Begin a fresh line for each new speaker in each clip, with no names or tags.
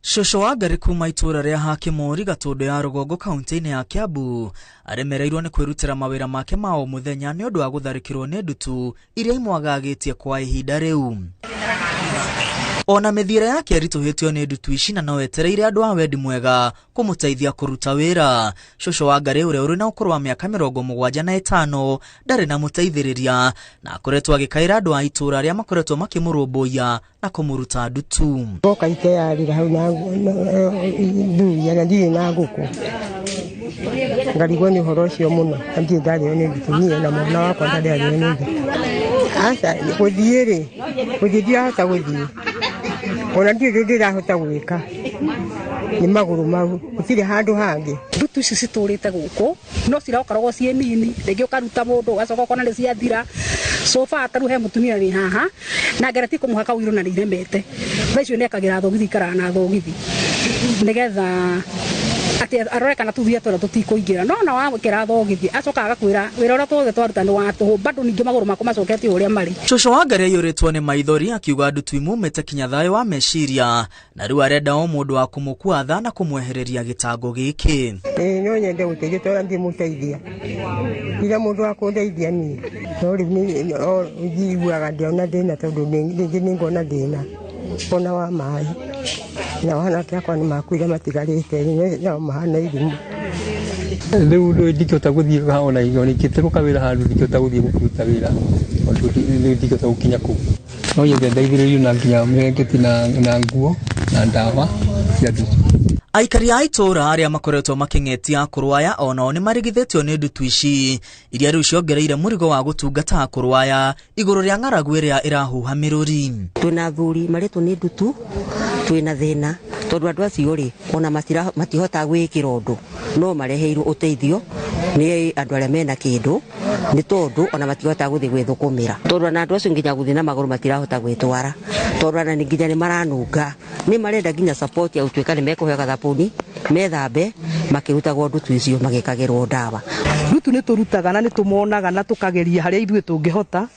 Cũcũ wa Ngarĩ kuma itũra rĩa Hakĩmũri Gatũndũ ya rũgongo kaunti-inĩ ya Kiambu aremereirwo nĩ kwĩrutĩra mawĩra make ma o mũthenya nĩ ũndũ wa gũtharĩkĩrwo nĩ ndutu iria imwagagĩtie kwa ihinda rĩu. Ona mĩthiĩre yake ĩritũhĩtio nĩ ndutu ici na no etereire andũ a wendi mwega kũmũteithia kũruta wĩra. Cũcũ wa Ngarĩ ũrĩa ũrĩ na ũkũrũ wa mĩaka 75 ndarĩ na mũteithĩrĩria na akoretwo agĩkaĩra andũ a itũra arĩa makoretwo makĩmũrũmbũiya na kũmũruta ndutu.
Ngoka ikeyarĩra hau na nduria na ndirĩ na ngũkũ ngarigwo nĩ ũhoro ũcio mũno na ndirĩ ndarĩo nĩ ndutu niĩ na mwana wakwa ndarĩ arĩo nĩ ndutu. Aca gũthiĩ rĩ, gũthiĩ ndirahota gũthiĩ ona ndirĩ ũndũ ndĩrahota gwĩka nĩ magũrũ mau gũtirĩ handũ hangĩ.
Ndutu ici citũrĩte gũkũ no cirokoragwo ciĩ nini, rĩngĩ ũkaruta mũndũ ũgacoka ũkona nĩ ciathira. So far ta rĩu he mũtumia wĩ haha na ngeretie kũmũhe kaũirũ na nĩ iremete. Thaa icio nĩ ekagĩra thogithi, aikaraga na thogithi nĩgetha atĩ arore kana tũthuya tũrĩa tũtikũingĩra. No ona wamwĩkĩra thogithi acokaga agakwĩra wĩra ũrĩa twothe twaruta nĩ wa tũhũ, bado ningĩ magũrũ makwa macokete o ũrĩa marĩ.
Cũcũ wa Ngarĩ aiyũrĩtwo nĩ maithori akiuga ndutu imumĩte kinya thayũ wa meciria na rĩu arenda o mũndũ wa kũmũkua tha na kũmwehereria gĩtango gĩkĩ.
Ĩĩ no nyende gũteithio tondũ ndimũteithia ndirĩ mũndũ wa kũndeithia niĩ, no rĩu njiguaga ndĩona thĩna tondũ rĩngĩ nĩ ngona thĩna ona wa maĩ nao anake akwa nĩ makuire matigarĩte nao mahana irimũ.
Rĩu ndingĩhota gũthiĩ ona ingĩtĩrũka wĩra handũ ndingĩhota gũthiĩ kũruta wĩra tondũ ndingĩhota gũkinya kũu. No nyende ndeithĩrĩrio na nginya mĩrengeti na nguo na ndawa cia ndutu.
Aikari a itũũra arĩa makoretwo makĩng'etia akũrũ aya onao nĩ marigithĩtio nĩ ndutu ici iria rĩu ciongereire mũrigo wa gũtungata akũrũ aya igũrũ rĩa ng'aragu ĩrĩa ĩrahuha mĩrũri.
Twĩna athuri marĩtwo nĩ ndutu, twĩna thĩna tondũ andũ acio rĩ ona matihotaga gwĩkĩra ũndũ, no mareheirwo ũteithio nĩ andũ arĩa mena kĩndũ nĩ tondũ ona matihotaga gũthiĩ gwĩthũkũmĩra, tondũ ona andũ acio nginya gũthiĩ na magũrũ matirahota gwĩtwara, tondũ ona nginya nĩ maranunga, nĩ marenda nginya support ya gũtuĩka nĩ mekũheo gathabuni methambe makĩrutagwo ndutu icio magĩkagĩrwo ndawa.
Ndutu nĩ tũrutaga na nĩ tũmonaga na tũkageria harĩa ithuĩ tũngĩhota,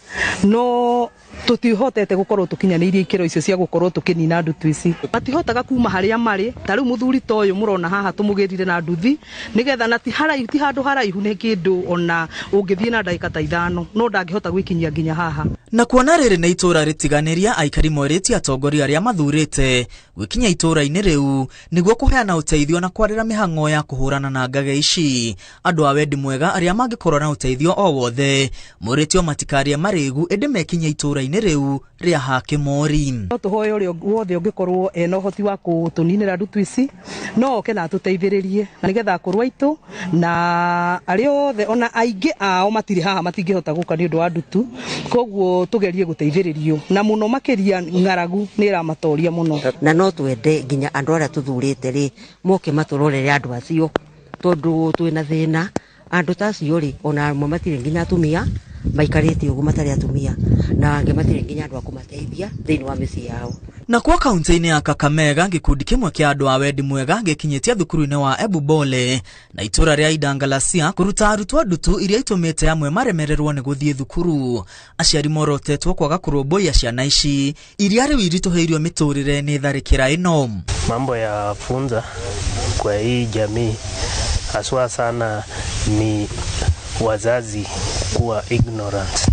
no tũtihotete gũkorwo tũkinyanĩirie ikĩro icio cia gũkorwo tũkĩnina ndutu ici. Matihotaga kuma harĩa marĩ, ta rĩu mũthuri ta ũyũ mũrona haha tũmũgĩrire na nduthi nĩgetha na ti haraihu, ti handũ haraihu nĩ kĩndũ ona ũngĩthiĩ na ndagĩka ta 5 no ndangĩhota gwĩkinyia nginya haha.
Na kuona rĩrĩ nĩ itũũra rĩtiganĩria, aikari morĩtie atongoria arĩa mathurĩte gwĩkinya itũũra-inĩ rĩu nĩguo kũheana ũteithio na kwarĩra mĩhang'o ya kũhũrana na ngage ici. Andũ a wendi mwega arĩa mangĩkorwo na ũteithio o wothe morĩtio matikarie marĩgu ĩndĩ mekinye itũũra-inĩ rĩu rĩa Hakĩmori.
No tũhoe ũrĩa wothe ũngĩkorwo ena ũhoti wa kũtũninĩra ndutu ici no oke na atũteithĩrĩrie nĩgetha akũrũ aitũ na arĩa othe ona aingĩ ao matirĩ haha matingĩhota gũka nĩ ũndũ wa ndutu, koguo tũgerie gũteithĩrĩrio na mũno makĩria ng'aragu nĩ ĩramatoria mũno.
Na no twende nginya andũ arĩa tũthurĩte rĩ moke matũrorere andũ acio tondũ twĩna thĩna. Andũ ta acio rĩ ona amwe matirĩ nginya atumia maikarĩte ũguo matarĩ atumia na angĩ matirĩ nginya andũ a kũmateithia thĩinĩ wa mĩciĩ yao.
Na kwa kaunti-inĩ ya Kakamega gĩkundi kĩmwe kĩa andũ a wendi mwega gĩkinyĩtie thukuru-inĩ wa Ebubole na itũũra rĩa Idangalasia kũruta arutwo ndutu iria itũmĩte amwe maremererwo nĩ gũthiĩ thukuru. Aciari morotetwo kwaga kũrũmbũiya ciana ici iria rĩu iritũhĩirio mĩtũrĩre nĩ tharĩkĩra ĩno.
Mambo ya funza kwa hii jamii haswa sana ni wazazi kuwa ignorant.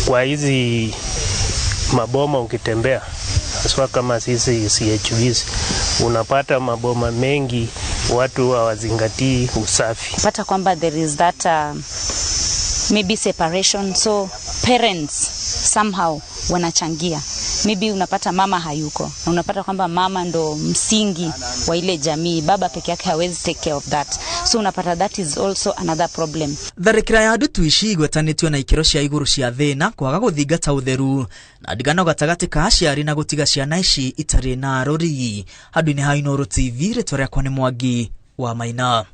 Kwa hizi maboma ukitembea haswa kama sisi CHVs unapata maboma mengi watu hawazingatii usafi.
Pata kwamba there is that maybe separation, so parents somehow wanachangia. Maybe unapata mama hayuko na unapata kwamba mama ndo msingi wa ile jamii, baba peke yake hawezi take care of that, so unapata that is also another problem.
Tharĩkĩra ya ndutu ici igwetanĩtio na ikĩro cia igũrũ cia thĩna, kwaga gũthingata ũtheru na ndigano gatagatĩ ka aciari na gũtiga ciana ici itarĩ na arori. Handũ-inĩ ha Inooro TV, rĩtwa rĩakwa nĩ Mwangi wa Maina.